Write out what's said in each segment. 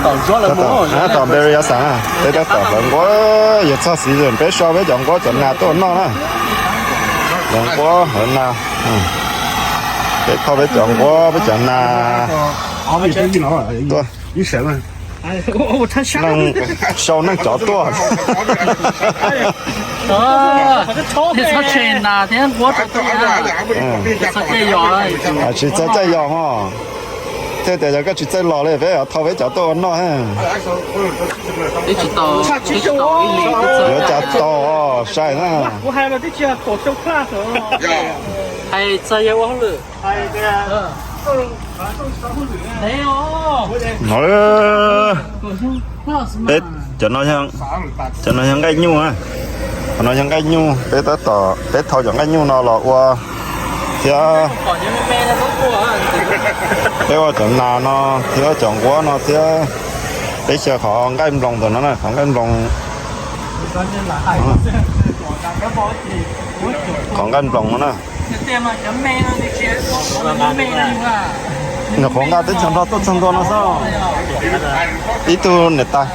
Tom Nperi Yav Xav, peb tab tom hlawv nquab, yog txog xis peb sau peb cov nquab cov nas tuaj noj na. Hlawv nquab hlawv nas, peb thauj peb cov nquab peb cov nas tuaj. Neej, sau neej cov tuaj. Tsis txog caij yos mog, thiaj tias yog koj tsis txawj los li peb thauj peb cov tuaj ua noj. Yuav cas tau sai na. No, peb, cov no yog nqaij nyuj, cov no yog nqaij nyuj, peb tab tom peb thauj cov nqaij nyuj no los ua thiab. Peb ua cov nas no thiab cov nquab no thiab, peb xyaw qhov nqaij nploos ntawm no na, qhov nqaij nploos, qhov nqaij nploos no na. Nyuam qhuav nqa teb chaws Nplog tuaj txog ntua no xwb. Ib tug niam tais,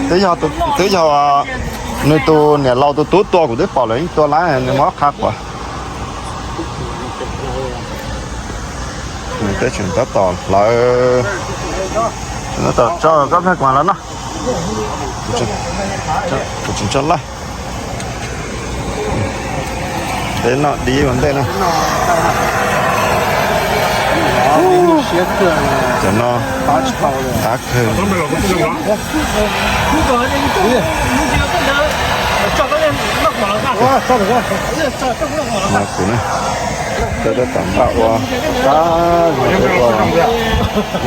twb yog, twb yog nws tus niam laus tus tub tua, kuv twb pom lawv yeej tua lawm, nws muab qha quav. Peb tseem tab tom hlawv, tseem tab tom tso koj plag kuv los no. Kuv tseem tso laj. Peb noj dib ua ntej na. Cov no qab kawg. Kuv na, peb tab tom npaj ua qab, ua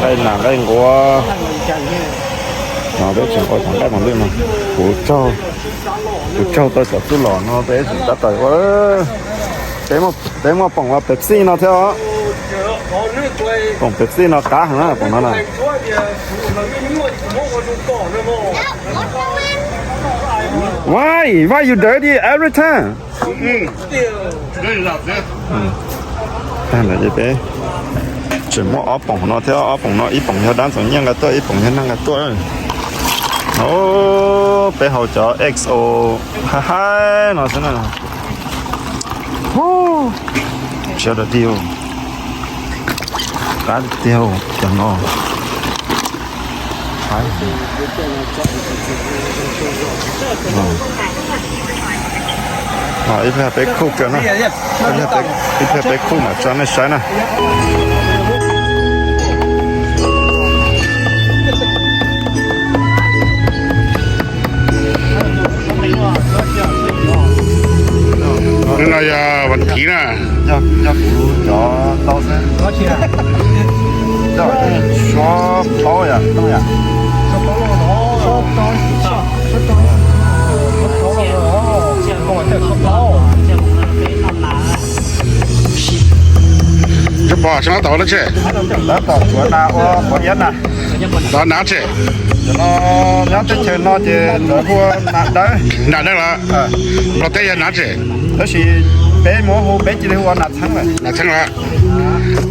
nqaij nas nqaij nquab. No peb tseem ua cov nqaij mos lwj no. Kuv tsaug, kuv tsaug tau cov tub los no peb tseem tab tom ua. Peb muaj poom ua Pepsi no thiab os. Poom Pepsi no qab heev na, poom no na. Why? Why you dirty every time? Tag lawm ces peb tseem muaj ob poom no thiab, ob poom no ib poom yog dab ntxoov nyiaj nqa tuaj, ib poom yog neeg nqa tuaj. Peb haus cov X O haib haib no xwb na. Siab dog dig, qab tiag cov no. Ib pliag peb khuj kawg na, ib pliag peb khuj mam tso nej saib na. Hnub no yog vas thiv na. Yog kuv cov tau xwb. Coj suab plaub yom, tooj yom. Tsis pom sab tod lawm tsis? Tab tom tuav nas ua quav iab na. Cov nav tsis? Cov no nyob teb chaws no ces lawv hu ua nas dawb. Nas dawb los? Nplog teb yog nav tsis? Tab sis peb muab hu, peb cia li hu ua nas txheeb lawm. Nas txheeb los?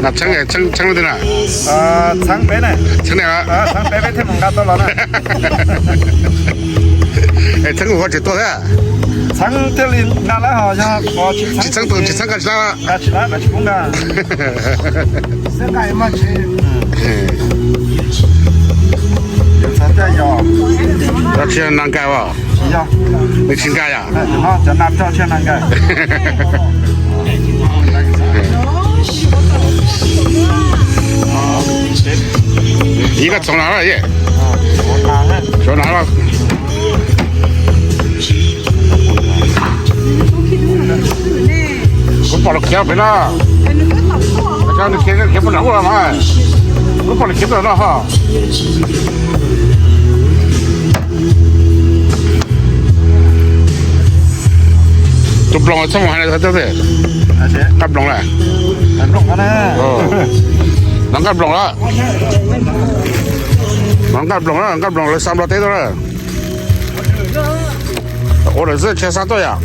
Nas txheeb, txheeb li twg na? Txheeb peb na. Txheeb ne? Txheeb peb, peb thiaj mus nqa tau los na. Es txheeb kuv koj tsis tuaj thiab. Txheeb thiaj li nqa lawm ho yog tsis txheeb tus, tsis txheeb nqa tsis tau. Nqa tsis tau, nqa tsis pub nqa. Tsis nqa yog. Tsis yog nas nqa os. Nws tsis nqa yom? Cov nas roj tsis yog nas nqa. Ib koj txhoov nas los ye? Txhoov nas los. Kuv pom los khiav pem no. Nws khiav khiav pem no mas. Kuv pom los khiav pem no ho. Tus nploos txhob mus hais, nqa nploos lawm. Nqa nploos lawm. Nqa nploos lawm, nqa nploos lawv xa Nplog teb tuaj lawm. Ua lawm xwb, tsis xa tuaj yom.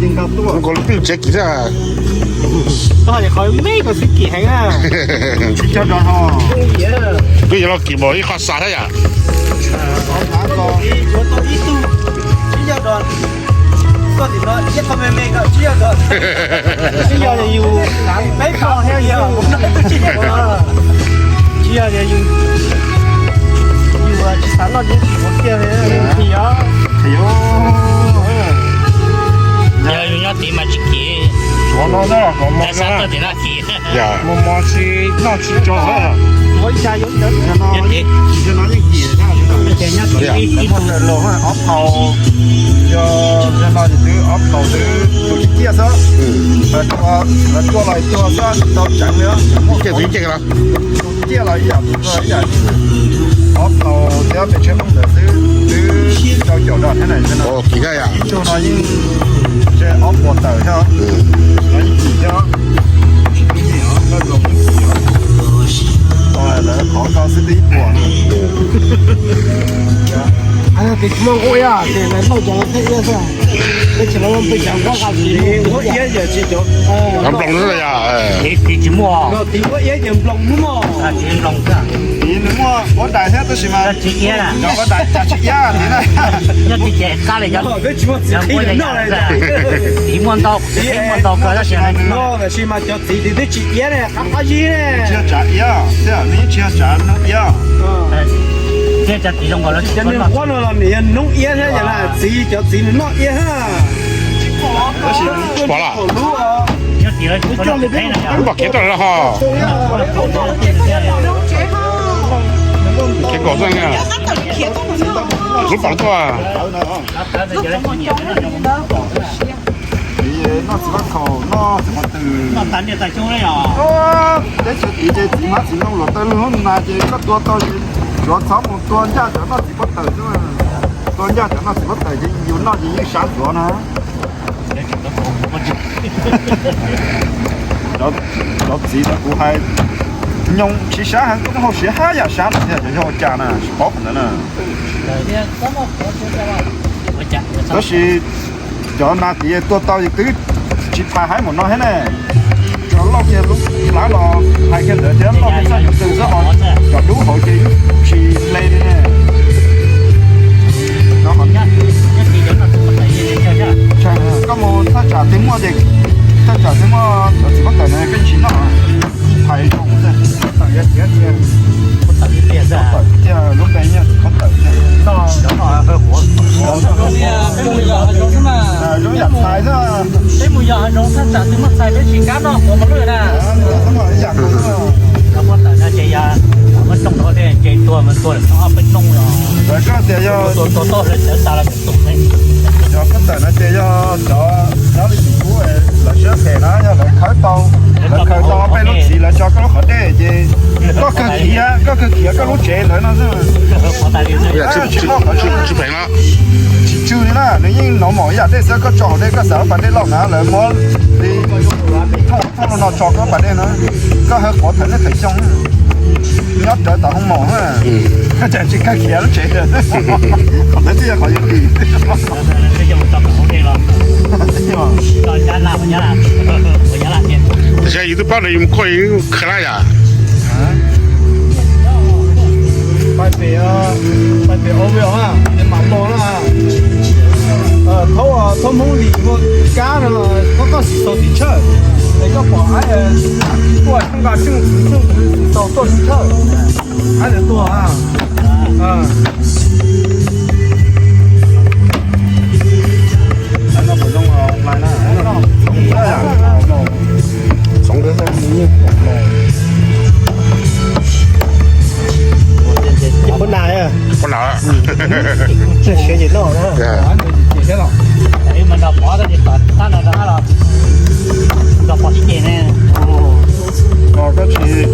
Nkaus lub pij tsev kis thiab. Koj hais qhov me koj xwb kim heev na. Tsis cog do ho. Twb yuav los kim npaum ib qho xav thiab yom. Yuav tau ib tug, tsis yog do. Koj tim no ib qho me me koj tsis yog do. Tsis yog yus peb koj thiab yus tsis yog, tsis yog yus, yus tsis xav noj tsis ua kiag li. Yog yus nyob tid mas tsis kim. Tsuav no na, mos mos na. Mos mos tsis noj tsis tso. Ua ib xya yuav ntawd. Yog no yeej kim. Ob phau, yog no ces twb ob phau twb tus tsis ciaj xwb. Lawv tuaj los tuaj xwb tsis tau tseev li. Ciaj los ib yam tus ib yam. Ob phau thiab pes tsawg ntawd xwb twb rau caum do thiab na. Ib tug no yeej ob puas tawm thiab. No yeej kim thiab. Tsis tau kim os, lawv zoo yeej kim os. Lawv qhov ko xwb twb ib puas no. Ces tsis muaj nqua ces lawv noj cov thiab iab xwb. Peb tsis muaj nqua qas, nqua iab ces tsis cov nploos xwb yom. Tsis muaj, nploos xwb. Nws muaj nqua dais thiab tab sis mas cov nqua dais cas tsis iab li na. Nyob tsis ces qab li cov, tsis muaj txiv qhib noj li. Txiv muaj ntau, txiv muaj ntau kawg tab sis mas, tab sis mas cov txiv twb tsis iab ne, qab qab zib ne. Tsis yog tsav iab, nws yeej tsis yog tsav noob iab. Thiab cov txiv zoo nkaus cov nws quab no los nws yog noob iab thiab, yog na txiv, cov txiv nws noj iab thiab. Pom lawm. Pom kev rau lawm ho. Kev nkaum xwb. Lub pom tuaj. Noj txiv mab khaum, noj txiv pob tawm. Teb chaws tid ces txiv hmab txiv ntoo luam taw lug hnub no ces koj tua tau ces tsuav txhob mus tua ncaj cov noj txiv pob tawm xwb. Tua ncaj cov noj txiv pob tawm ces yus noj ces yeej sab ntxuav na. Cov txiv no kuv hais nyob tsis sab heev, koj muaj hauj siab hab yam sab no thiab, cov yog ua cas na, tsis paub qhov ntawd na. Tab sis cov nas tid tua tau ces twb tsis phais haib npaum no thiab ne. Cov loj kiag lub plab los hais kiag ntawd thiab, loj kiag txoj yus tw xwb, cov dub hauv ces tsis hle li ne. Koj mus thaj tsam twg muaj ces, thaj tsam twg muaj cov txiv pob tawm na koj tsis noj. Phais zoo, pob tawm tiag, lub npe nyiaj txiv pob tawm. Zoo yam txhais xwb. Peb mus yos hav zoov thaj tsam twg muaj txhais peb tsis kam noj quav mos lwj na. Cov pob tawm no ces yog muab rooj rau tej ntses tuag mas tuag lawm ob peb rooj los. Lawv koj tias yog tuag tuag toj hlawv tawv tas los tus ne. Cov pob tawm no ces yog cov nyob li tsis kub, lawv siab phem na, yog lawv khawb tau, lawv khawb tau peb lub txiv lawv tso koj lub qhov dej ces koj kawg khiav, koj kawg khiav koj lub tsev ntawd no xwb. Tsis phem no, tsis tsw li na, nws yeej nov mom ib yam dej xwb, koj tso hauv dej koj xav lub pas dej loj na lawv muab li thooj thooj no tso koj pas dej na, koj hawb quav thawm nej thawm xyoo nyob rawv tom hoo maum na, koj tseem tsis kawg khiav lub tsev. Qhov ntawd twb yog qhov yuav dim. Tab sis yus twb paub tias yus mus kuaj yus khaws lab yam. Pais pem, pais pem ov vij os, ces mam los na. Thaub, thaub Hmoob Lis ua kab no, koj koj sim xaus tim tshawj, es koj pom haib tuaj tshooj nqa tshooj txwv tshooj txwv sim xaus tuaj tim tshawj, haib lawv tuaj. Pab nas, siav ces noj na. Koj tsis,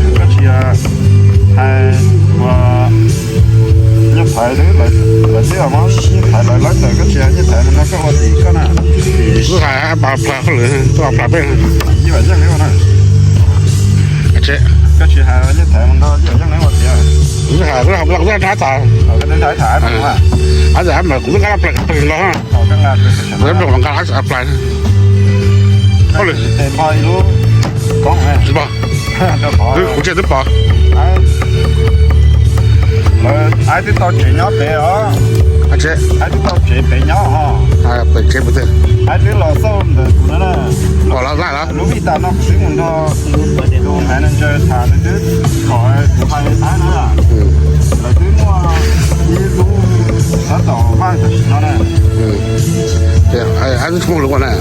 koj tsis hais ua nyiaj thaiv, lawv twb muab nyiaj thaiv lawv lawb tawm, koj tsis hais nyiaj thaiv no koj ua tim koj na. Kuv hais pas plas hauj lwm, tuaj pas plas peb. Koj tsis hais yeej tham mus nrog yawm yeej neeg ua tiag. Kuv hais, kuv hais, kuv hais tham. Hais tham mas kuv twb nqa plais los, kuv nqa plais. Kuv tsis twb pom. Lawv twb tau tsev nyob pem os. Aib twb tau tsev pem nyob os. Pem tsev pem twg? Aib twb los xauj ntawm kuv no na. Lub vij tas no kuv twb mus nrog tus manager tham, nws twb kom kuv hais aib na. Lawv twb muaj ib lub tab tom vaj tam sim no na. Aib tsis muaj lub ua na.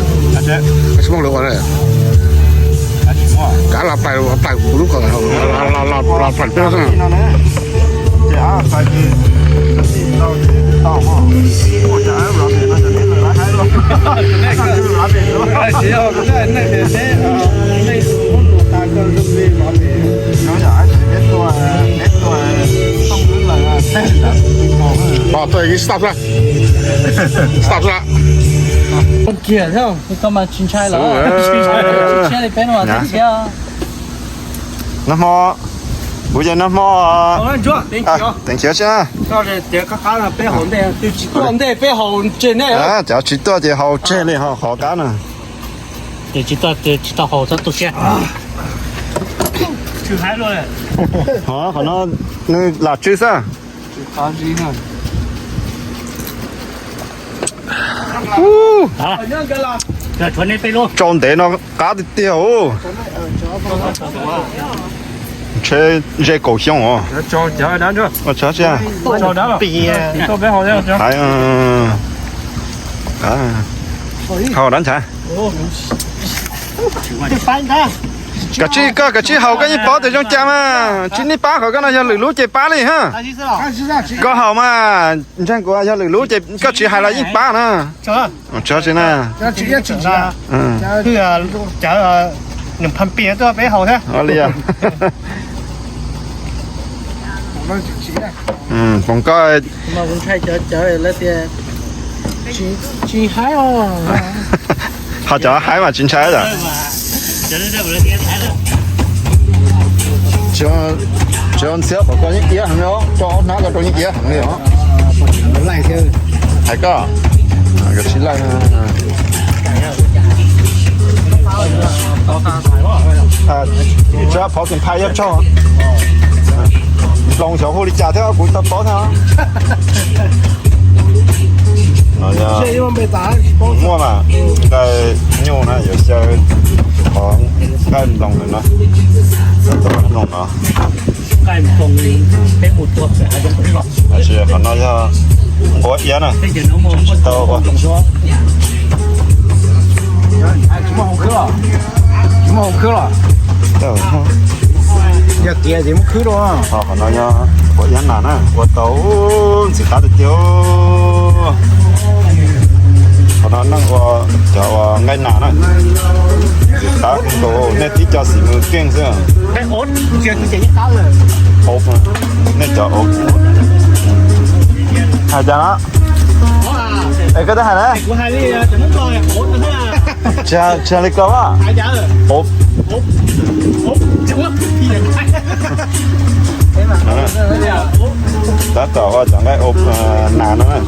Tsis muaj lub ua na. Kav los plais, los plais kuv lub ko, los plais peb xwb. Pom tuaj, stop xwb. Stop xwb. Kiag thiab, tsis ntshai lawm. Tsis ntshai li peb no thiab. Nag hmo, kuv ces nag hmo, teev khiv tsis na. Cov tsis tuaj ces haus tseg li ho qhov qab na. Ces tsis tuaj ces tsis tau haus txhob tu siab. Ho qhov no nws lam tsw xwb. Tsau ntev no qab tiag tiag os. Ntshe ze kaum xyoo os. Hais, hau dab ntxhais. Kav tsij koj, kav tsij haus koj yeej paub tias zoo cas mas. Tsis nij pab, qhov koj no yog lwm lub ces pab li ha. Koj haus mas ntseeg kuv, yog lwm lub ces koj tsis hais los yeej pab na. Tsis na. Cawv nws pha pi tuaj peb haus thiab li. Foom koj. Tsis haib. Ho cov haib mas tsis ntshai yom. Tsis ntxhiab, qhov koj yeej iab heev li os, koj ob hnab koj rau yeej iab heev li os. Hais koj, koj tsis laij. Tsis phov kees phais yog tsaug. Nploos xyov hu li cas thiab kuv tau paub thiab. Muaj mas, nqaij nyuj na yuav xyaw qhov nqaij nploos lawm no. Nploos no. Tab sis qhov no yog nquab iab na, tsis tau ua. Tsis muaj hauv khwb los? Yog tiav ces muab khwb rau. Qhov no yog nquab iab nas na, ua tau ntxim qab tiag tiag. Qhov no neeg ua cov ua nqaij nas na, ntxim qab kawg, nej tib co xim mws keej xwb. Nej cov ua hais cas na? Es koj twb hais na. Tsis hais li ko a. Tab tom ua cov nqaij ua nas no na.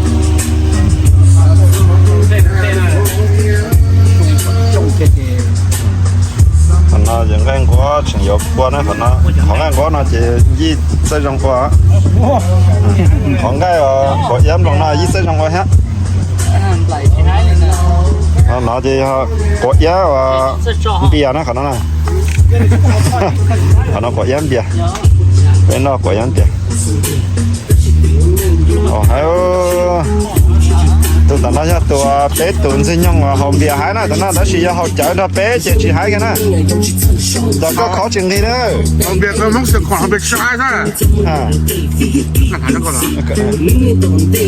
Qhov no yog nqaij nquab tseem yuav ua na, qhov no, qhov nqaij nquab no ces yij txawj zoo ua. Qhov nqaij nquab iab nploos no yij txawj zoo ua thiab. Qhov no ces yog nquab iab npias na qhov no na. Qhov no nquab iab npias. Peb noj nquab iab npias. Hais, tus tom no yog tus peb tus ntxwg nyoog haus npias haib na tom no, tab sis yog haus cawv nrog peb ces tsis haib kiag na. Cov koj khov tsis nqig na.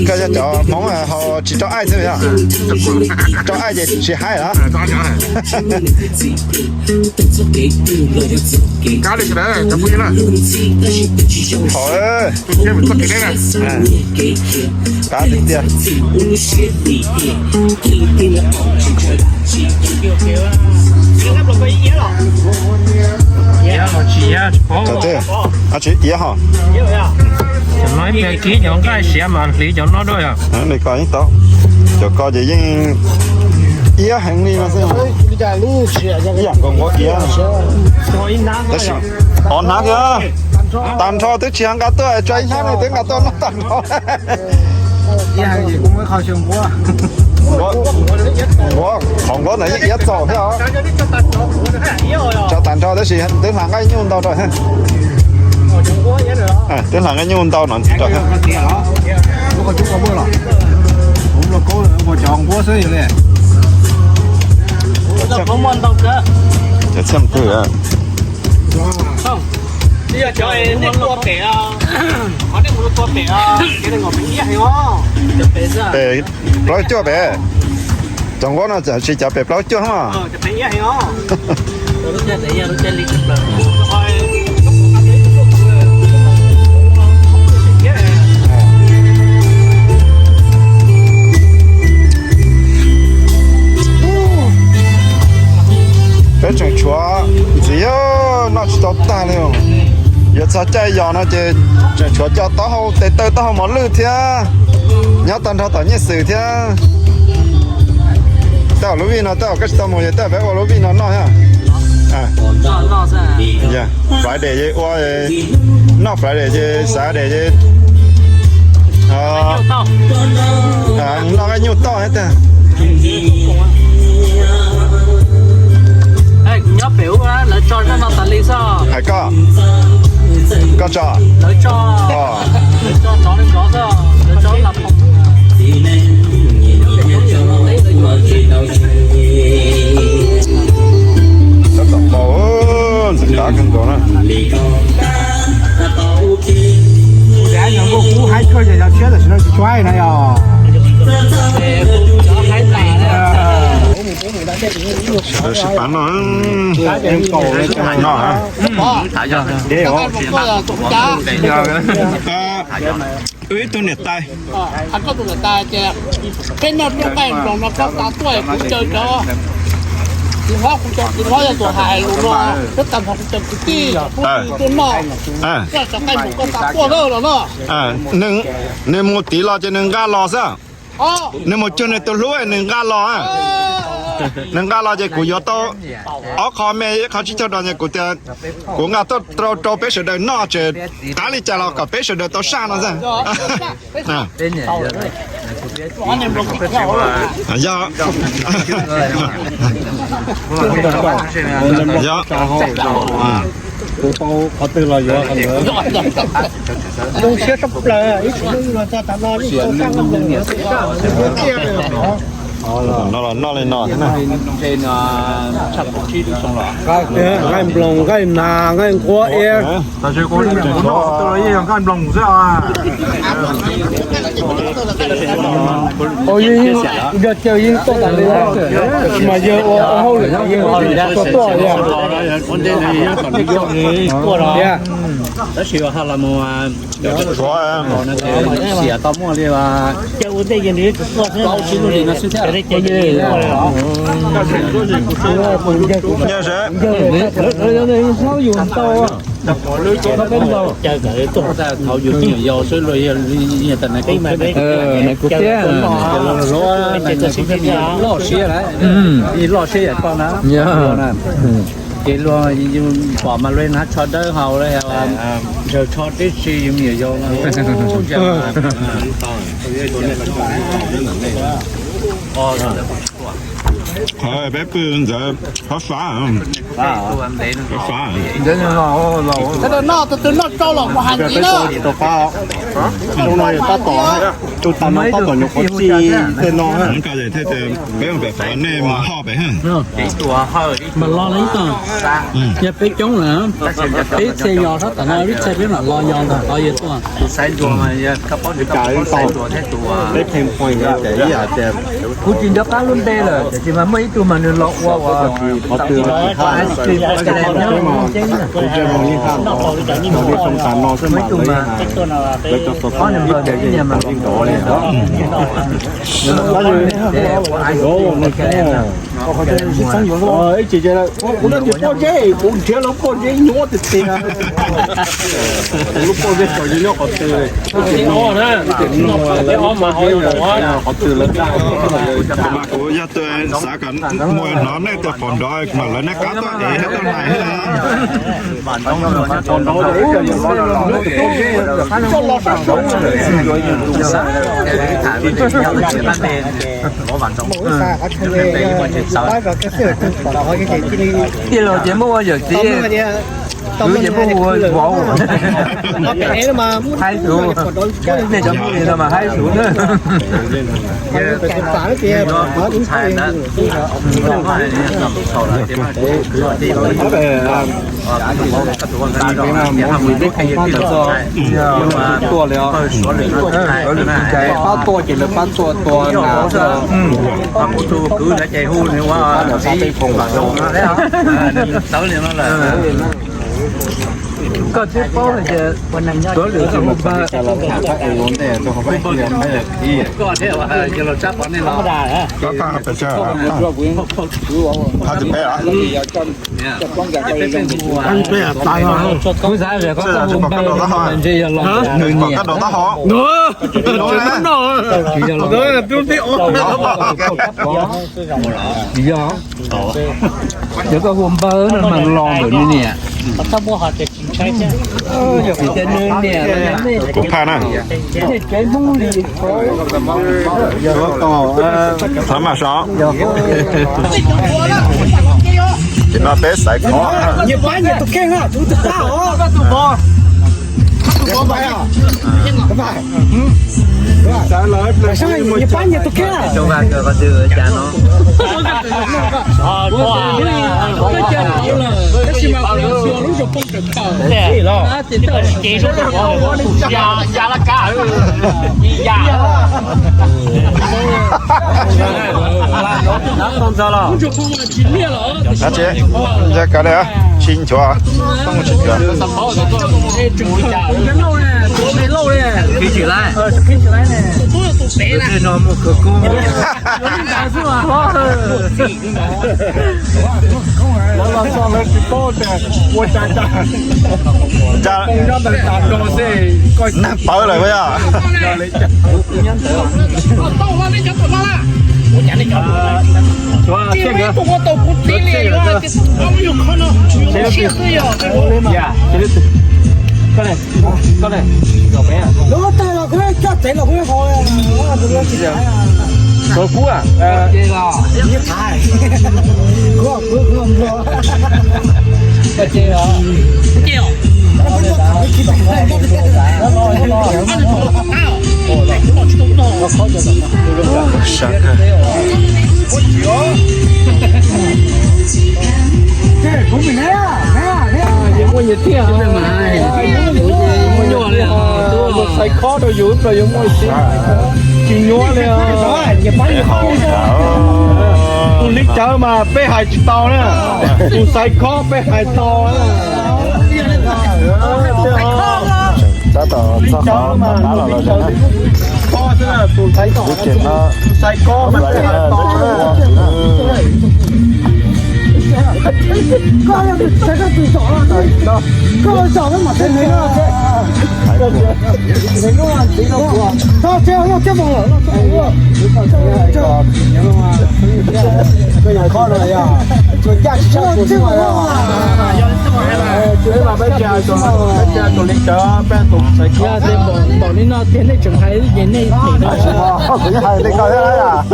Koj yog cov Hmoob haus tsis rau aij xwb yog? Rau aij ces tsis haib los? Qab tiag tiag. Cov twg? Ab tsi, iab hos. Cov no ib pliag kib cov nqaij siav mas hliv cov no dua yog. Li ko yeej tau. Cov ko ces yeej iab heev li no xwb. Ib yam nkaus nqua iab. Tab sis ob hnab thiab. Tag nrho twb tsis nqa tuaj, tso ib hnab ne twb nqa tuaj noj tag nrho. Nquab, qhov nquab ntawd yeej iab txaus thiab os. Tso tag nrho tab sis twb hla nqaij nyuj ntau rau. Twb hla nqaij nyuj ntau no ntxiv rau. Cov txhiaj twg? Pem plaub cuaj pem. Cov nquab no tsis cov pem plaub cuaj mas. Peb tseem tshuav ntxiv, noj tsis tau tag li. Yuav txog caij yos no ces tseem tshuav cov taub hau tes taw taub hau mos lwj thiab. Nyob tag nrho tom nyiaj xwm thiab. Tej zaum lub vij no tej zaum koj tsis tau mus, yog tej zaum peb ua lub vij no noj thiab. Friday ces ua, noj Friday ces Saturday ces noj nqaij nyuj toj thiab tiag. Kuv nyob pem ub lawv tso zaj no tas li xwb. Hais koj, koj tso. Lawv tso, lawv tso nrov li nrov xwb, lawv tso lab phoom. Tab tom npau, ntxim qab kawg nkaus na. Sib pab noj, noj. Wb ib tug niam tais. Peb noj rooj nqaij nploos no koj xa tuaj kuv caw cov, kuv hlob, kuv cov kwv hlob yog tus hais lus no, peb tag nrho kuv cov kwv tij tuaj noj, koj cov nqaij nploos koj xa tuaj na los no. Nws mus tid los ces nws nqa los xwb. Nws mus cuag nws tus hlub nws nqa los. Nws nqa los ces kuv yuav tau ob qho me ib qho tsib caug dos ces kuv tias kuv nqa tuaj rau rau peb sawv daws noj ces qab li cas los kom peb sawv daws tau saj no xwb. Yog, yog. Kuv tau qhov twg los yuav qhov ntawd. Zoo siab tshaj plaws, ib txhia los txog tam no, ib txhia tau saj nqaij nploos. No los noj li no thiab na. Nqaij nploos, nqaij nas, nqaij nquab iab. Yog caw yeej tuaj tas li, mas yawg ua hauj lwm yeej tuaj tuaj li. Tab sis ha los mus xiam tau muaj li plaub tsib lub li no xwb thiab. Nyiaj seb. Thaum yus me nyuam yaus xwb luag yog tas nais kuv thiab, loj siab lawm, loj siab yam koj na. Ces luag pom mas luag hnav tsho dawb haus, ntshaw tsho tib si, yus me nyuam yaus. Qhov peb pw ntawd qhov fab, qhov fab. Tus twg noj tsau los kuv hais ntxiv na. Tus tas no tab tom nyuam qhuav txij tej no. Peb mus pem qhov nej mus ho pem. Mas los lawm ib tog, yog peb coob lawm, peb txhia yos sab tom no, ib txhia peb mam los yos ntawm qhov yog tuaj. Peb pheej phooj ywg ces ib yam tias kuv tsis nco qab lub npe lawm, tiam sis mas muaj ib tug mas nws los ua ua qhov twg los tsis haj, kuv ntsej muag yeej haj, mus li xyoo tas no xwb mas lawv yeej hais, lawv cov xov tooj ib pliag yeej ua li ntawd. Ib chim ces kuv nrhiav lub pob zeb, kuv nrhiav lub pob zeb nyuaj tiag tiag. Kuv lub pob zeb tseem nyob qhov twg, qhov twg lawv. Kuv yog tus xav kom muaj hnov nej tus phom nrov mas lawv nej qab tuaj ev tuaj hais thiab na. Tij laug ces muaj ua yawm txiv, kwv ces muaj ua vauv. Haib xwb, nej cov muaj li no mas haib xwb na. Tuaj li os, pab tuaj ces lawv pab tuaj tua na. Tus kwv lawv ces hu nws ua txiv, tawv li no lawm. Koj twb paub hais tias tuav lwm tus hu npawg, hu npawg. Kuv xav tias koj hu npawg ntse yog los nws niam. Yog, yog koj hu npawg no mas los ntawm nws niam. Tsis tias nws niam, kuv phaj na. Nej tsev Hmoob li. Thav mas sov. Ces no peb xaiv khob. Nyias pab nyias tus kheej na, tus tus pab os. Nyias pab nyias tus kheej na. Ntsia kav li, tsis nchuav, tsis nchuav. Khib tsis laib. Tus twg no muaj khawv koob. Lawv los txog lawv tsis paub tias ua cas cas. Nag pawv lawm yog. Koj ne, koj ne. Lub tag los kuv coj tsev los kuv ho. Koj kub a? Kuv muaj nyias thiaj, muaj nyuaj li, tus xaiv khob rau yus los yuav muaj tsis, tsis nyuaj li. Tus li cawv mas peb hais tsis tau na, tus xaiv khob peb hais tau. Tab tom txog qhov tab los los tus xaiv khob mas peb hais tau. Npaum li no tiag nej tseem hais ces nej, kuv hais li ko thiab.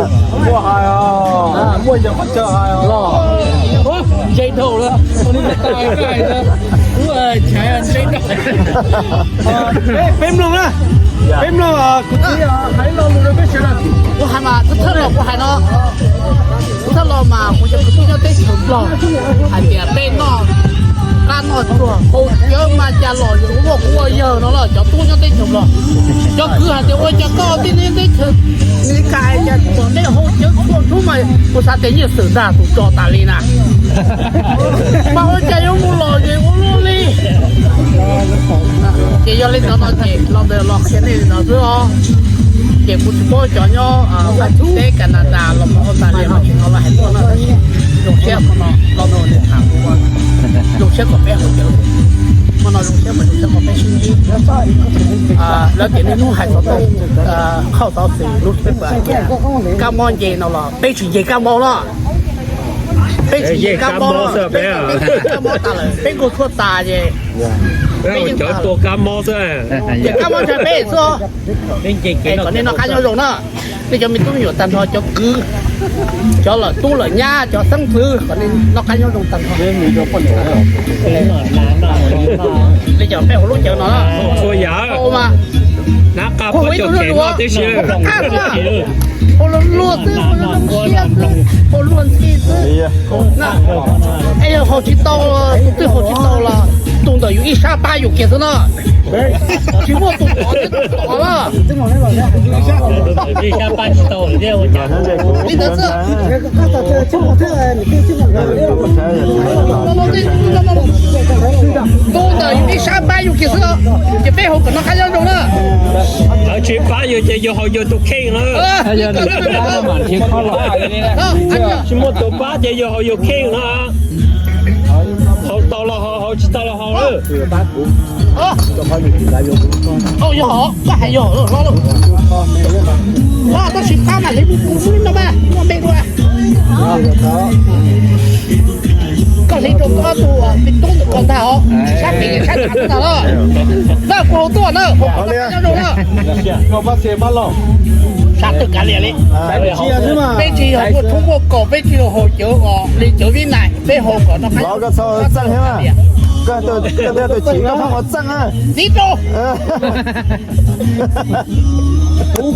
Muaj hais, muaj yog qhov chaw hais los. Ntse dhau lawm, ua li ntawd, ntse dhau. Peb mloog na, peb mloog kuv txiv hais lo lus rau peb sawv daws. Kuv hais mas thawj thawj los kuv hais no, thawj thawj los mas kuv cov kwv tij nyob teb chaws Nplog hais tias peb noj qab noj tsuag haus cawv mas cas los yuav ua kuv ua yawg no los cov tub nyob teb chaws Nplog. Cov kwv hais tias ua cas koj tib neeg teb chaws Meskas cas txom nej haus cawv txhua hnub mas kuv xav tias nyiaj xwm ntag tus tso tas li na. Mas ua cas yuav mus los ces ua luaj li. Ces yog li ntawd no ces los ntawd los qhia nej li ntawd xwb os. Ces kuv tsis paub cov nyob Fab Kis teb Canada los mus Australia los tsis no los hais tuaj no. Zoo siab hmo no los nrog nej tham, zoo siab kom peb haus cawv, hmo no zoo siab mas zoo siab kom peb sib ntsib. Lawv tias niaj hnub hais xov tooj, qhauj xov xwm lub peb hais tias kab mob nce no los peb tsis nce kab mob no, peb tsis nce kab mob no, peb kab mob tas lawm, peb nkaug tshuaj tas ces peb yeej cov tua kab mob xwb, ces kab mob ntshai peb xwb. Es kom nej noj qab nyob zoo na, nej cov me tub me nyuam tag nrho, cov kwv, cov lawm tub lawm nyab, cov xeeb ntxwv, kom nej noj qab nyob zoo tag nrho. Nej cov peb hauv lub cawv no, txhua yam mas, hnab qab peb cov kheev noj tib si, hau luag luag xwb, hau luag ntxhi xwb. Es yog haus tsis tau, tus twg haus tsis tau los tus ntawd yus ib sab pab yus kiag xwb no. Tsis muaj tus tod thiab tus tod na. Li ntawd xwb. Tus ntawd yus ib sab pab yus kiag xwb, ces peb haus kom noj qab nyob zoo na. Lawv tsis pab yus ces yus haus yus tus kheej no. Tsis muaj tus pab ces yus haus yus kheej no. Haus tau los haus, haus tsis tau los haus. Yog hov, koj hais yog hov, tab sis qab mas hliv kuv xwb no mas muaj npe dua. Koj hliv rau koj tus me tub ntawm ko ntag os, sab pem sab nram ntag os. Na kuv haus tuaj na, haus kom noj qab nyob zoo na. Sab twg kav liam li. Peb tsis yog muaj tshoob muaj kos, peb tsis yog haus cawv os, li cawv vib nais, peb haus kom noj qab nyob zoo. Tiv rau.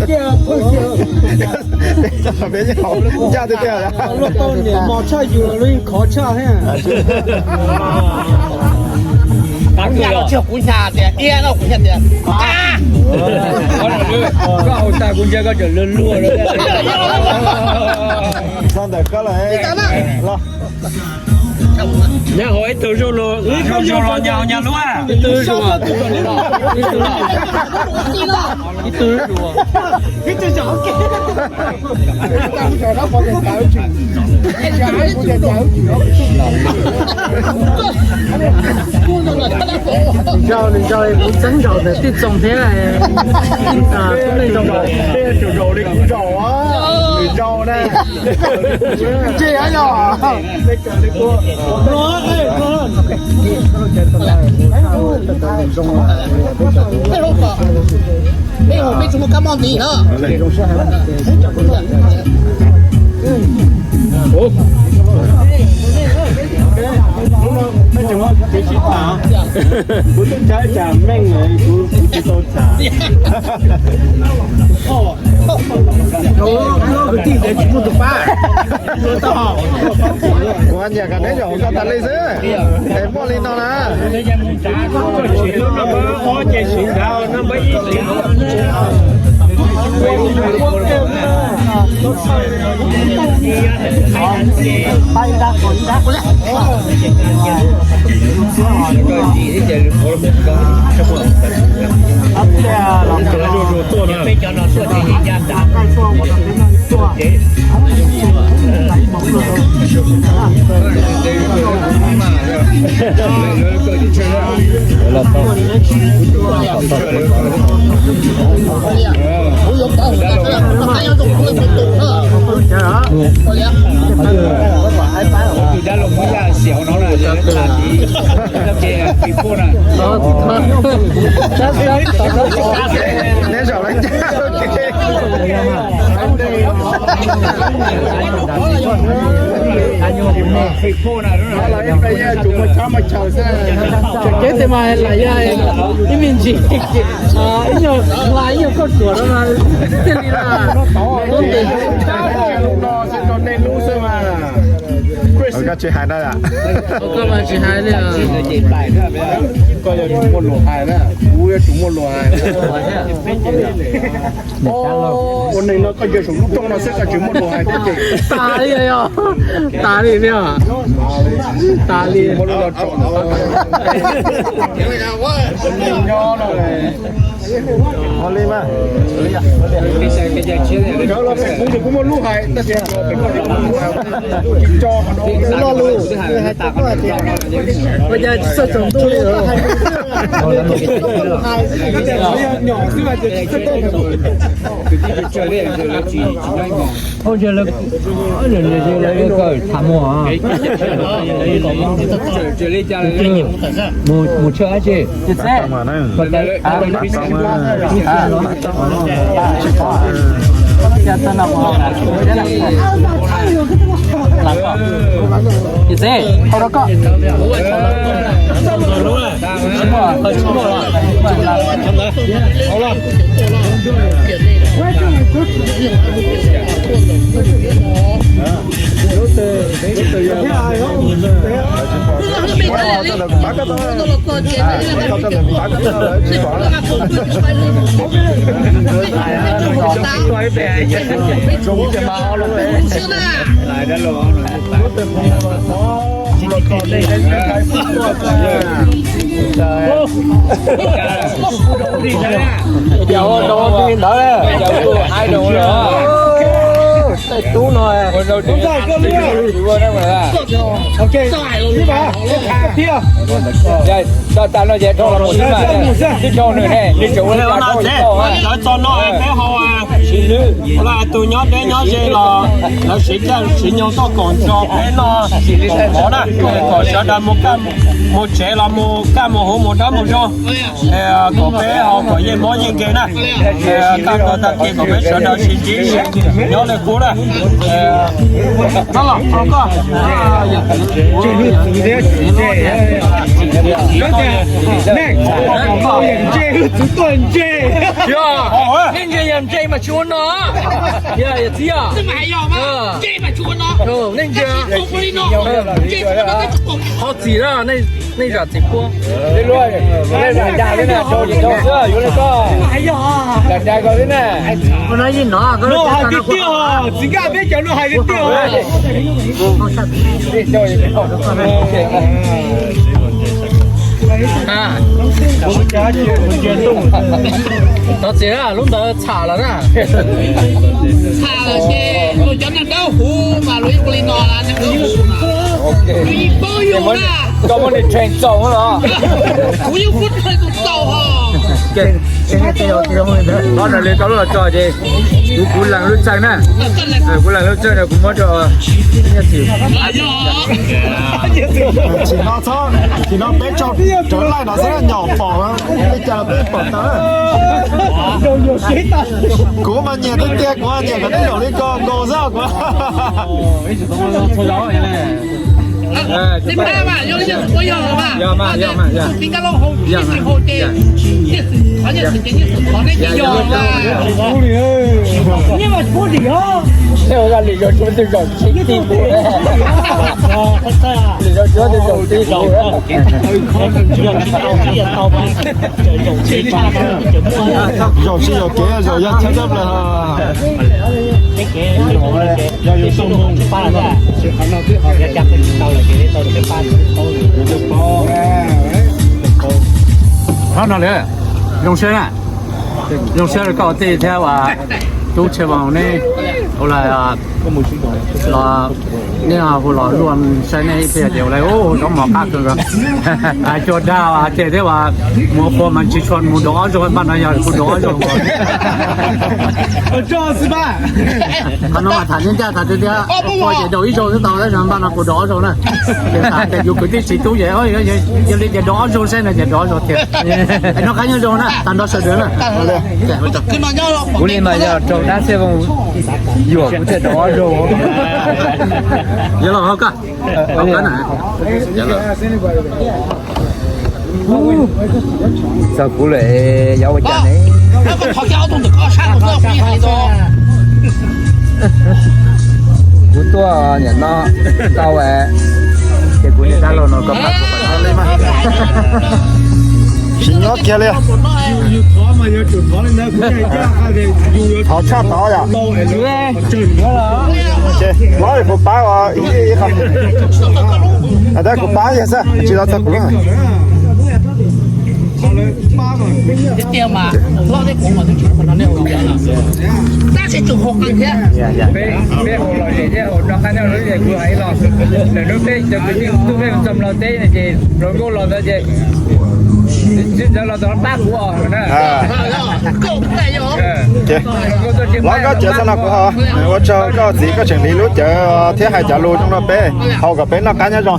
Luag tau niam mos tshaj yus los luag yeej khov tshaj thiab. Kuv hnyav los tsis yog kuv hnyav tias iab no, kuv hnyav tias koj haus tag kuv ntsia koj tseem luag luag. Nyab haus ib tug zoo no, ib tug zoo los nyab haus nyab luaj. Ib tug zoo. Nws zaug, nws zaug kuv txeeb zaum ntawm tij txoos thiab. Tej zaum li kuv zaum, nws zaug na. Ntse yog. Peb haus, peb tsis muaj kab mob ntxiv na. Kuv twb ncav ib tsam meej lawm, kuv tsis tau tham. Kuv nyiam kom neb zaum koj tas li xwb, es muaj li no na. Neb zaum lawm. Ib pliag yog tus muaj tsab muaj chaw xwb. Tseem ceeb tias mas lam yog ib me ntsis, ib nyuag hla ib nyuag kauj ruam no mas thiaj li lawm. Zoo no xwb rau nej hlub xwb mas. Tsis hais na. Koj mas tsis hais li. Koj yuav tsum muaj lus hais na, kuv yuav tsum muaj lus hais. Ua neeg no koj cia saum lub rooj no xwb koj tsis muaj lus hais thiab ces tas li os. Tas li thiab. Tas li. Nyob no. Ua li mas. Cov los pem kuv ces kuv muaj lub hais, tab sis los pem koj ces kuv muaj lub hais. Tsis tso qhov no. Lo lus hais tsis tau hais tias, ua cas tsis txawj tsaus ntuj li. Nyom xwb mas ces tsis txawj tsaus ntuj. Ua cas lawv, lawv kawm tham mus, mus tshawb dab tsi? Ua li ntawd, tej tub no. Tso tas no ces dhau los mus xwb, tib dhau nws ne, nws tseem ua li cas dhau li tau. Lawv txog no peb ho ua tus nyob deb nyob ze los lawv siv caij siv nyoog tuaj koom nrog peb noj koom hmov na, kom sawv daws mus tsev los mus kaj mus huv mus dawb mus zoo, kom peb ho kom yeej mob yeej nkeeg na. Kaj ntug tag kis kom peb sawv daws sib ntsib nyob li qub na. Nej ntse yog ntse mas tsis ua no. Yog yog txiv yog. Nej ntse. Qhov txim na, nej zam txim puab. Ua no yeej no, hais tiag tiag, txiv nkaj peb cov no hais tiag tiag. Thov txim na, lub ntawd txham lawm na. Txham lawm ces luag cov neeg dawb huv mas luag yeej ua li no, neeg dawb huv na. Yus yeej paub yus na. Koj muab nws tshee txaus los? Kuv yeej muab tshee tus txaus ho. Ob no li koj lub los tso ces kuv, kuv lees lub txeeg na. Kuv lees lub txeeg no kuv muab rau Nyiaj Xwm. Tsis no txhob, tsis no peb tso rawv laij no xwb nyom pom li cas los peb pom tawm. Kuv mas nyiam tiag tiag, kuv nyiam kom neb zaum li ko nkaus xwb kuv. Lwm zaus tsuav twg zaum tib zaum tib zaum. Zaum tsis zaum kev zaum yog txhawb txhawb plaws. Qhov no lawm, zoo siab na, zoo siab rau koj ua tij thiab uas tub Tsheej Voos neb ua li los, nej hu los luaj saib nej ib pliag ces ua li ua zaub mov qab kawg nkaus. Hais cua dag hais tias thiab uas mus ua qhua mas tsis tshua mus daus ob zaug, npaj no yog kuv daus ob zaug. Qhov no mas tham ncaj ncaj tham tiag tiag, ua qhua ces daus ib zaug xwb tau, tab sis npaj no kuv daus ob zaug na. Ces tham tias yus kwv tij txiv tub ces yog li ces daus ob zaug saib no ces daus ob zaug thiab. Es noj qab nyob zoo na, tag nrho sawv daws na. Kuv li mas yog raug dab Xeeb Voos yuam kuv thiaj daus ob zaug. Yog los hauv koj, hauv koj na. Txog kuv lawm, yuav ua cas ne? Kuv tuaj nim no tau Ces kuv niag dab laug no koj pab kuv qhov txhab li mas. Tsis nyob kiag li. Thov tshaj tod yom. Ces los kuv pab ua ib ib qho. Tab kuv pab yog xwb, tsis los txog kuv lub. Peb haus los zem thiab haus rau qab nyob lub zem kuv hais los, lawm hnub peb cov kwv tij tub peb txog Nplog teb no ces hluas nkauj los ntawd ces tsis ntawd los txog pab kuv os na. Los koj tsev txog no kuv ho ua tsaug koj txiv koj tseem hliv lub cawv thiab hais cov lus zoo rau peb haus kom peb noj qab nyob zoo.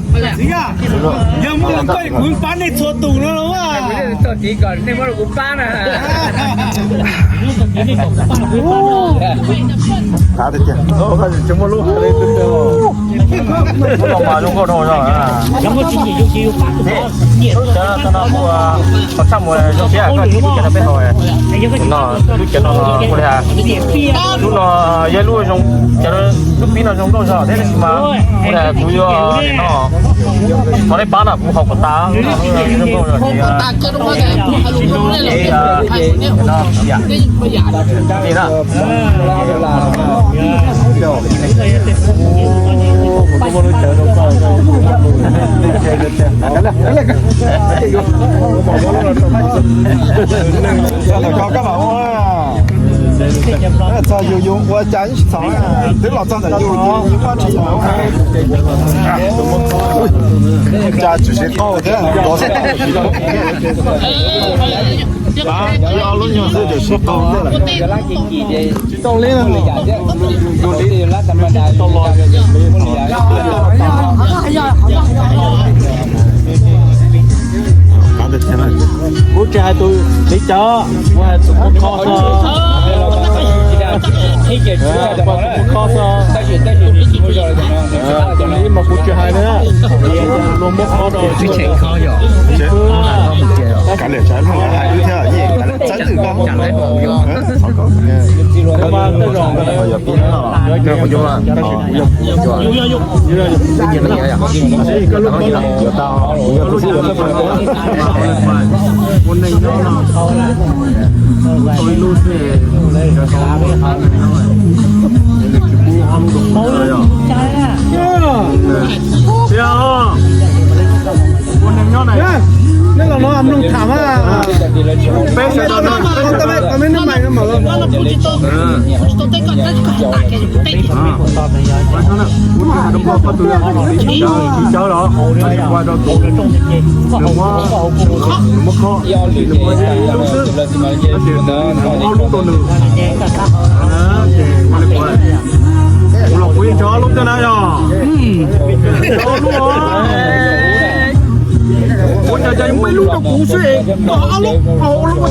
Yog muaj hluas nkauj kuv pab nej txhua tus no los. Txog tid kom nej muab rau kuv pab na. Tsis muaj lub hais li twb twg. Lub no mas zoo nkauj dhau no. Lub cawv no kuj qhov tshaj mus zoo thiab koj txiv lub cawv no peb haus. No lub cawv no kuj li, lub no yog lub zoo, cov lub pib no zoo nkauj zog thiab tab sis mas kuv yuav no, thov nej pab no kuv haus kom tas lub no zoo nkauj zog. Txog yus yus ua cas tsis txog, twb los txog ntawm yus yus muaj tsis yus. Cas tsis siv tau thiab. Lub nyuag xwb tsis siv tau. Tsis tau li. Kuv tsis hais tus li cas, kuv hais tus muab khob xwb. Tus muab khob xwb. Tus li mas kuv tsis hais li. Luag muab khob rau. Kav liam, tsam luag hais wb thiab, yeej txawb twm koj. Koj mas tej zaum Nej los no mloog tham mas. Peb sawv daws no. Tsis cawv los, ua rau tus nws muab khob, nws muab ib lub xwb, tab sis nws muab ob lub rau nws. Kuv los kuv yeej nrog ob lub thiab na yog. Ob lub os. Ua cas cas muab ib lub rau kuv xwb, ob lub, ob lub.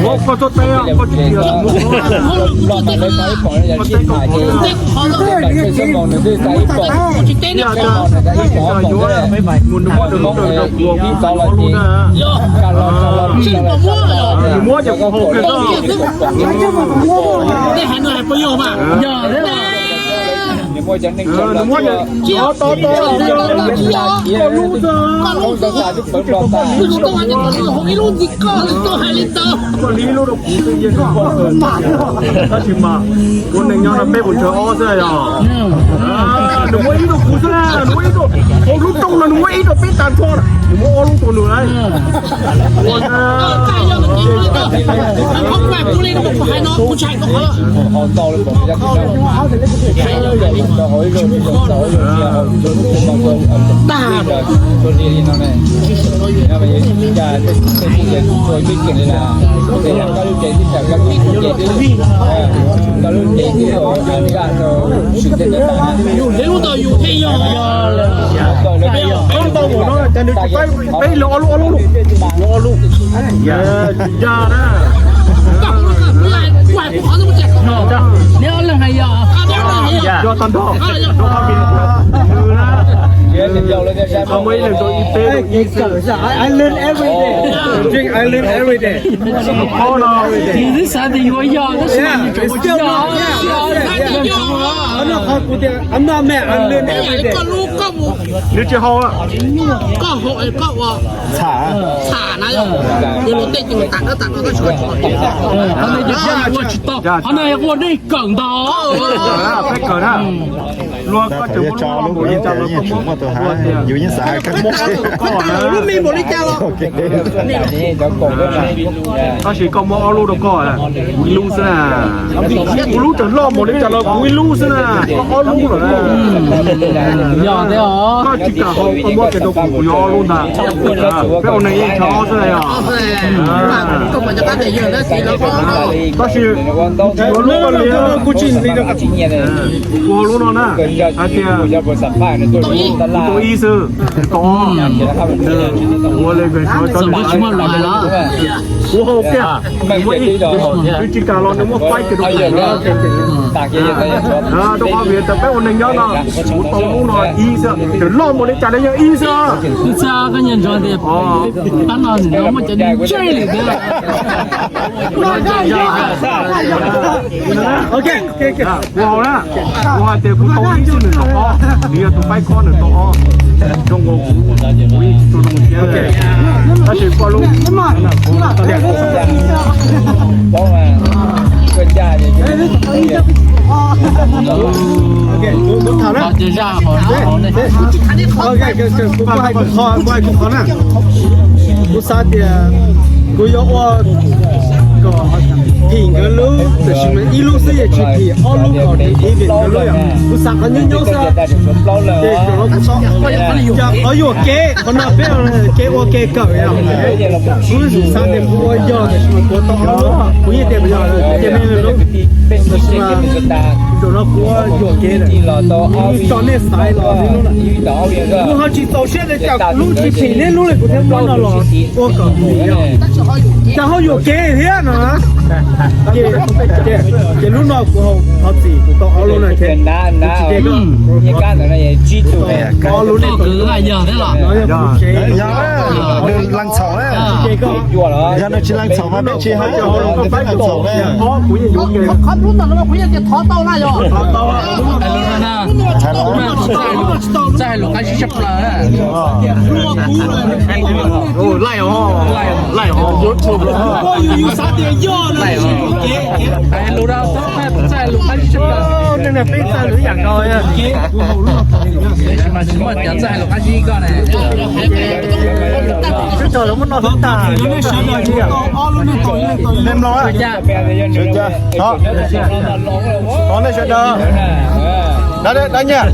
Muab koj txoj teb, koj tsis tias koj teb koj yuav mus nws muab rau lub na. Nws muab ces kuv haus kiag xwb. Nws muab ces, to to to, koj lub xwb. Koj li ib lub rau kuv xwb yeej, tab sis mas kuv neeg nyob no peb puas tsawg ob xwb yog. Nws muab ib rau kuv xwb na, nws muab ib rau, hauv lub rooj no nws muab ib rau peb tas nrho na, nws muab ob lub rau nws na. Ua na. Yus hliv lub ntawd yus thiaj yog. Koj ntau mus no cas nws tsis faib peb los ob lub, ob lub, ob lub. Ya na. Neb ob leeg hais yog. Yog tag nrho. Nws na. Muaj ib leeg rau ib peb rau ib xwb. I learn every day. Drink, I learn every day. Nws twb xav tias yuav yog tab sis nws tseem ua tsis yog. Nws tsis haus. Txham. Qhov no yog ua neeg kawm ntag. Peb kawm na. Luag koj tseem muaj lub los mus li cas los koj muab ua tias, yus yeej xav hais koj muab ob lub rau koj na. Tab sis koj muab ob lub rau koj, kuv ib lub xwb na. Kuv lub tseem loj mus li cas los kuv ib lub xwb na, koj ob lub lawm na. Koj tsis kam haus koj muab kiag rau kuv, kuv yuav ob lub ntag. Peb ua neeg yeej tshav ob xwb na yog. Tab sis kuv tsis yuav lub koj li. Kuv haus lub no na, hais tias kuv tau ib xwb, nws tau ob. Kuv ua li, kuv haus kiag, nws muaj ib, nws tsis kam los nws muab faib kiag rau kuv. Rau qhov vim tias peb ua neeg nyob no, kuv tau lub no ib xwb, tseem loj mus li cas los yog ib xwb. Kuv xav koj nyias ntsoov tias pab no nws muaj cov ntsej li thiab. Kuv haus na, kuv hais tias kuv tau ib xwb nws tau ob, nws yog tus faib khob nws tau ob. Zoo nkaus kuv, kuv ib tug zoo thiab. Tab sis koj lub, kuv tham na. Kuv hais kuv qhov na. Kuv xav tias kuv yuav ua kom phim nkawd lub, tiam sis mas ib lub xwb yeej tsis phim, ob lub kom phim nkawd lub yom. Kuv xav qhov nyob nyob xwb. Ces zaum no kuv tau, cas qhov yuam kev qhov no peb kev ua kev kawm yom. Kuv xav tias kuv ua yog tiam sis mas kuv tau ob lub, kuv yeej tias yog ces me lub, tiam sis mas zaum no kuv yuam kev lawm, kuv tso nej xaiv los li lub na. Kuv ho tsis txaus siab tias cas kuv lub tsis phim neb lub li kuv thiaj muab no los ua kom phim yom. Cas ho yuam kev thiab no. Ces lub no kuv thov txim kuv tau ob lub na thiab. Kuv tsis de koj, ob lub nej tau ib lub, no yog kuv tsev. Nws lees txhaum, tsis de koj, yog nws tsis lees txhaum mas peb tsis hais, lees txhaum. Qhov lub no kuv yeej tias thov tau na yog. Txawj hais lus qab zib tshaj plaws. Laij os, laij os. Yus xav tias yog na, txawj hais lus qab zib tshaj plaws. Neeg peb txawj lus ib yam nkaus. Tab sis mas tsis muaj cov txawj hais lus qab zib koj na. Twb tau lawv muab noj tag. Nej mloog, nej sawv daws, dab nyiaj,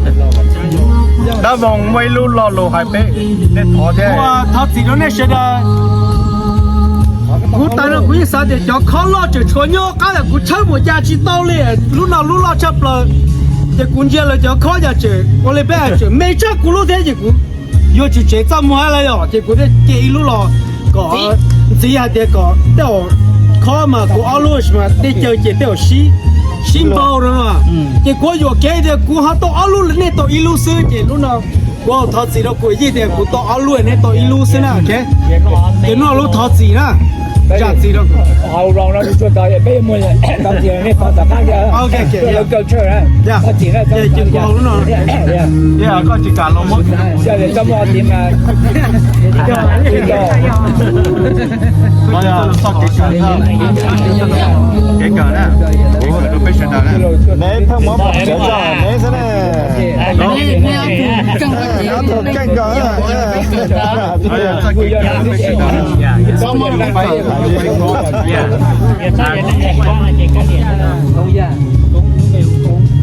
dab voos muaj ib lub lo lus hais peb, nej thov thiab. Thov txim rau nej sawv daws. Kuv tas no kuv yeej xav tias cov khob loj tseem tshuav nyob qab lawm, kuv tshawb mus cas tsis tau li. Lub no lub loj tshaj plaws, ces kuv ntsia lawv cov khob cas tseem ua li peb tseem me tshaj kuv lub thiab ces kuv yuav tsis tsev txaj muag lawm yom, ces kuv thiaj cia ib lub los kom ntxiv hais tias kom tej zaum khob mas kuv ob lub mas tej caw ces tej zaum sib npaug no. Ces kuv yuam kev tias kuv ho tau ob lub, nej tau ib lub xwb, ces lub no kuv thov txim rau kuv yeej tias kuv tau ob lub, nej tau ib lub xwb na. Ces lub no lub thov txim na, zam txim rau. Ces kuv haus lub no. Koj tsis kam los muab. Kev kawm na, kev kawm rau peb sawv daws na. Neb pheej muab pom tsev tso neb xwb ne. Keej kawm.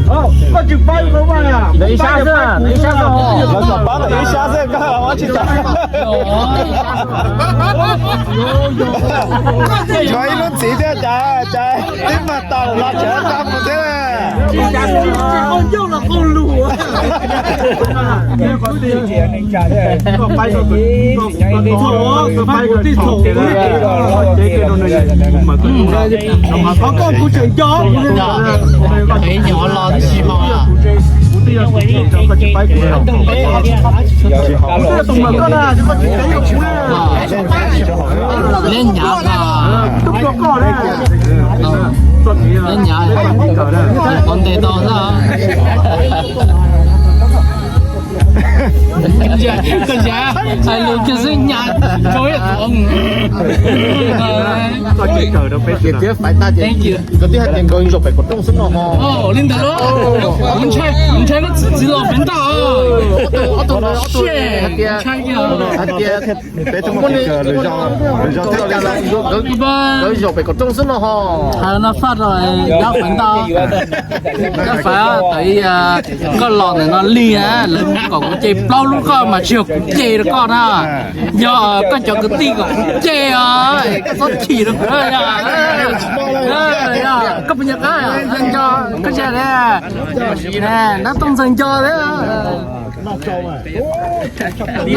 Koj tsis paub, ib sab xwb, ib sab xwb. Lawv kom pab tau ib sab xwb, koj ua tsis tau. Tshuav ib lub ntxiv thiab cas, cas twb mag tau los tsev tau mus thiab. Qhov koj kuv tseem nco. Peb nyuam los tib si mas. Neb nyav, neb nyav, qhov ntes tau xwb. Koj zam hais lus kiag xwb nyas rau ib qhov. Koj tsis kawm rau peb tias, tias fais tag ces koj twb hais tias nkawd zaum pem kom rooj xwb no ho. Li ntawd los kuv ntshai, kuv ntshai koj txiv los fev ntag. Ob tug, ob tug, ob tug hais tias, hais tias peb tug muaj lwm zaus, lwm zaus thiaj li nkawd zaum pem kom rooj xwb no ho. Hais no faj rau nyob fev ntag. Nyob fev tawm ib koj los ntawm no lig na, lawv kom kuv ce plaub lub koj mas tsis yog kuv ce rau koj na. Yog koj cov kwv tij kom kuv ce os, koj txhob chim rau kuv. Koj puas nco qab nco koj tsis ne? Nab tooj ntxawg nco thiab. Li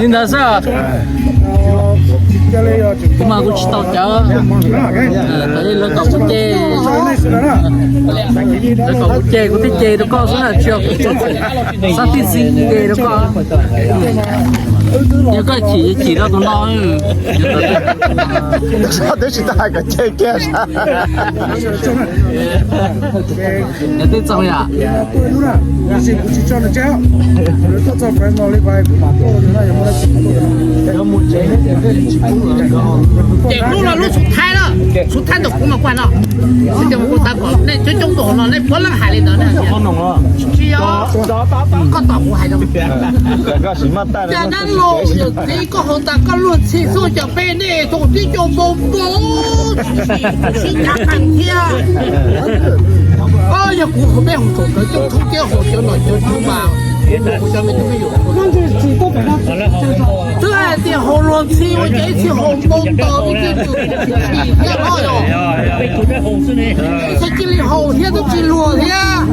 ntawd xwb. Kuv mas kuv tsis tau cawv. Lawv kom kuv ce, lawv kom kuv ce kuv thiaj ce rau koj xwb na, tsis yog kuv xav tij xi ce rau koj. Yog koj chim chim rau tus no. Twb tsis tau hais kom ce kiag. Yog twb txog yom. Ces lub no lub xub thaib na, xub thaib ntawm kuv mas kuv hais no, xwb ces kuv xav kom nej coob coob tus hauv no nej puav leej hais li ntawd na. Tsis yog, koj tos kuv hais rau. Cas dab laug yawm txiv koj haus tas koj luag ntxhi xwb cas peb nej tau tib co npau npau sib nyav qees thiab. Yog kuv haus peb haus thaum kawg coob thaum kiag haus cov nom cov tswv mas kuv cov me tub me nyuam twb hais tias haus luag ntxhi ua cas ib txhia haus npau ntaws ib txhia tsis chim thiab no yog. Ib txhia cia li haus thiab twb tsis luag thiab.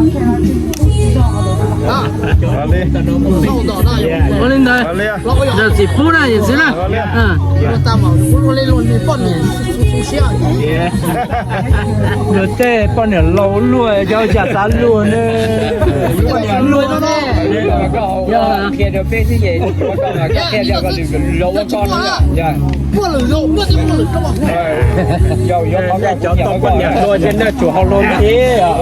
Ua li ntawd, yawm txiv pub na yawm txiv na. Luag tej poj niam laus luag yog yam xav luag ne. Cov tau poj niam luag ces nej tsum haus luag thiab.